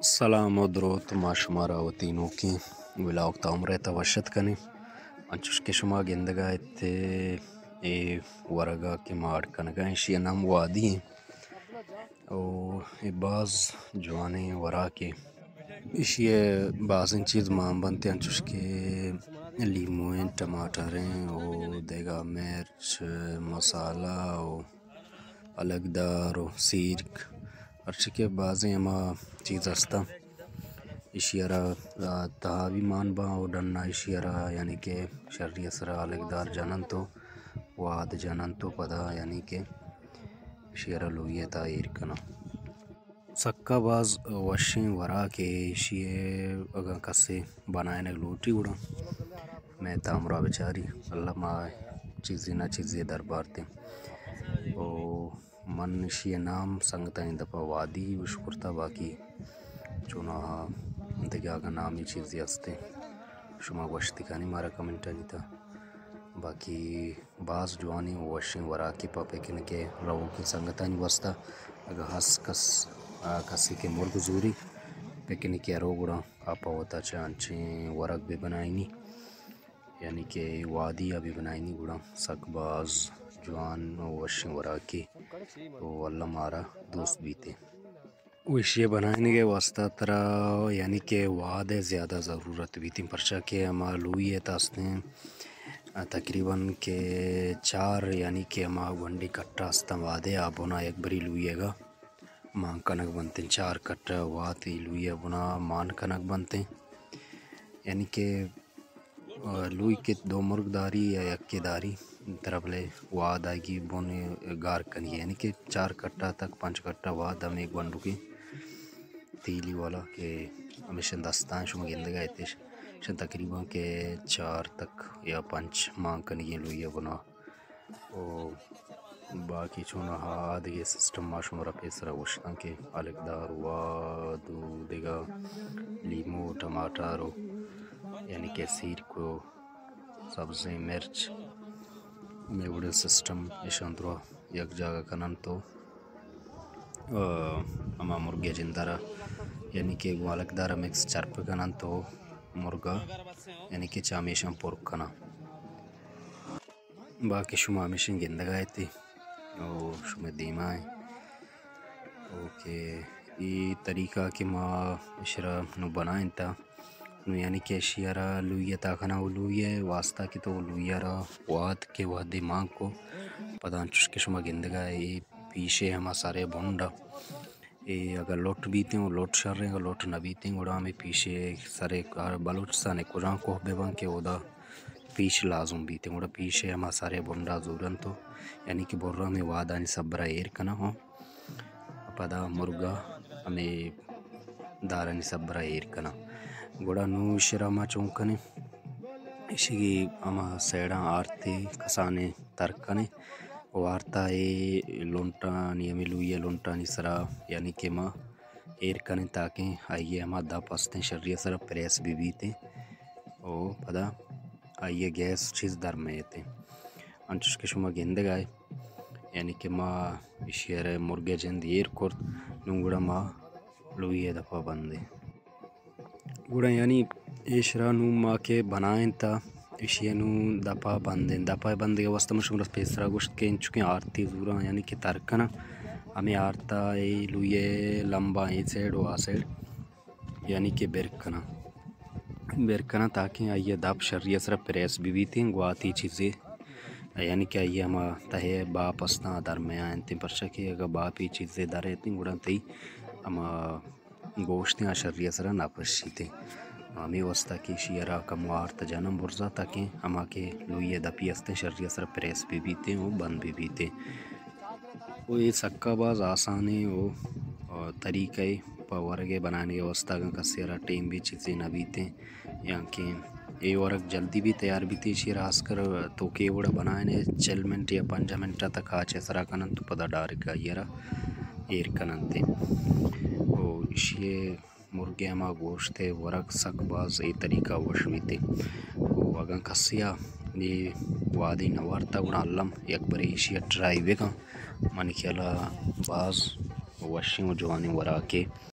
سلام و دروت، ما شمارا وتی نوکیں ولاگ تا عمرے تا وش ات کنیں۔ انچوش کہ شما گندگا ات، اے ورگا کہ ما اڈ کنگا، ایشی نام وادی ایں۔ او اے باز جوانیں وراکے۔ ایشی بازیں چیز مان بنت، انچوش کہ لیمو ایں، ٹماٹر ایں، او دگہ مرچ، مسالہ، او الگدار و سیرک، ہرچی کہ بازیں ہما چیز ہستاں، ایشی ءَ را، آ، تہا بھی مان باں و ڈنا ایشی ءَ را، یعنی کہ شری ءِ سرا الگدار جننت و واد جننت و پدا یعنی کہ ایشی ءَ را لوئی ءِ تہا ایر کناں۔ سکا باز وشیں وراکے، ایشی ءَ اگاں کسے بنائینگ لوٹی گڑا مئے تامرا بچاری، اللہ ما چیزے نہ چیزے دربارتیں۔ او من ایشی ءِ نام سنگتانی دپا وادی گوش کرتا، باقی چوناہا دگہ اگاں نامی چیزے ہستیں شما گوشت کنی مارا کمنٹانی تہا۔ باقی باز جوانیں و وشیں وراکے پہ پکنک ءَ روکیں سنگتانی واسطہ۔ اگاں ہست کس، آ، کسے کہ مرگ زوری پکنک ءَ رو گڑا آ پہ وتا چہ انچیں ورگ بہ بنائینی، یعنی کہ وادی ءَ بہ بنائینی گڑا سک باز جوان و وشیں وراکے و اللہ مارا دوست بیتیں۔ و ایشی ءِ بنائینگ ءِ واسطہ ترا یعنی کہ واد ءِ زیادہ ضرورت بیتیں، پرچا کہ ہما لوئی ءِ تہا استیں، آ، تقریباً کہ چار یعنی کہ ہما گونڈیں کٹا استاں واد ءِ، آ بنا یک بری لوئی ءَ گا مان کنگ بنتیں، چار کٹا واد ای لوئی ءِ بنا مان کنگ بنتیں، یعنی کہ آ، لوئی کہ دو مرگ داری یا یکے داری، ترا بلے واد آئی بن گار کنی، یعنی کہ چار کٹا تک پنچ کٹا واد ہمے گونڈوکیں تیلی والا کہ ہمیشن دستاں شما گندگا اتش، شن تقریباً کہ چار تک یا پنچ مان کنگی لوئی بنا۔ او باقی چوناہا آ دگہ سسٹم ما شمارا پیسرا گوشتاں کہ الکدار، واد و دگہ لیمو، ٹماٹر و یعنی کہ سیرک و سبزیں مرچ، ہمے وڑیں سسٹم ایشاں درا یک جاگہ کننت و، آ، ہما مرگ ءِ جندارا یعنی کہ گوں الکدارا مکس چرپ کننت و مرگا یعنی کہ چامیشاں پر کناں۔ باقی شما ہمیشن گندگا ات و شما دیما ایں۔ اوکے، ای طریقہ کہ ما اشرا نو بنائینتا، نو یعنی کہ اشی ءَ را لوئی ءِ تہا کناں و لوئی ءِ واسطہ کہ تو لوئی ءَ را واد کہ وادے مان کو، پدا انچوش کہ شما گندگا اے پیشے ہما سرے بنڈا۔ اے اگاں لٹ بیتیں و لٹ شریں، اگاں لٹ نہ بیتیں گڑا ہمے پیشے سرے کار بلوچستان ءِ کجام کوہ بہ بنت کہ اودا پیش لازم بیتیں، گڑا پیشے ہما سرے بنڈا زورنت و یعنی کہ برا ہمے وادانی سبرا ایر کناں ہوں۔ پدا مرگا ہمے دارانی سبرا ایر کناں۔ گڑا نوں اشرا ما چون کنیں؟ اشی ہما سیڈاں آرتے کسانیں تر کنیں و آرتا اے لنٹانی، ہمے لوئی ءِ لنٹانی سرا یعنی کہ ما ایر کنیں تاکہ آئی ءِ ہما دپ ہستیں شری ءِ سرا پریس بہ بیتیں و پدا آئی ءِ گیس چیز در میتیں۔ انچوش کہ شما گندگا ات، یعنی کہ ما اشی ءَ را مرگ ءِ جند ایر کرت، نوں گڑا ما لوئی ءِ دپا بندیں۔ گڑا یعنی ایشرا نوں ما کہ بنائینتا، ایشی ءَ نوں دپا بندیں۔ دپا بندگ ءِ واسطہ من شمارا پیسرا گوشت کہ انچکیں آرتے زوراں، یعنی کہ تر کناں، ہمے آرتا اے لوئی ءِ لمبا اے سیڈ و آ سیڈ یعنی کہ بر کناں، بر کناں تاکہ آئی ءِ دپ شری ءِ سرا پریس بہ بیتیں، گواتی چیزے، یعنی کہ آئی ءِ ہما تہ ءِ باپ استاں در میاینتیں، پرچا کہ اگاں باپی چیزے در ایتیں گڑا تئی ہما گوشتیں آ شری ءِ سرا نہ پشیتیں۔ ہمے واسطہ کہ ایشی ءَ را کمو آرت جناں برزا تاکہ ہما کہ لوئی ءِ دپی استیں شری ءِ سرا پریس بہ بیتیں و بند بہ بیتیں۔ و اے سکا باز آسانیں و، و طریقہ اے پہ ورگ ءِ بنائینگ ءِ واسطہ اگاں کسے ءَ را ٹیم بھی چیزے نہ بیتیں یا کہ اے ورگ جلدی بھی تیار بیتیں، ایشی ءَ را خاص کر تو کہ اے وڑا بنائینے چل منٹ یا پنجاہ منٹ ءَ تک آچ ءِ سرا کننت تو پدا ڈائریکٹ آئی ءَ را ایر کننت۔ و ایشی ءِ مرگ ءِ ہما گوشت ءِ ورگ سک باز اے طریقہ وش بیتیں۔ و اگاں کسے ءَ اے وادی نہ وارتا گڑا الم یک برے ایشی ءَ ٹرائی بکن۔ منی خیال ءَ باز وشیں و جوانیں وراکے۔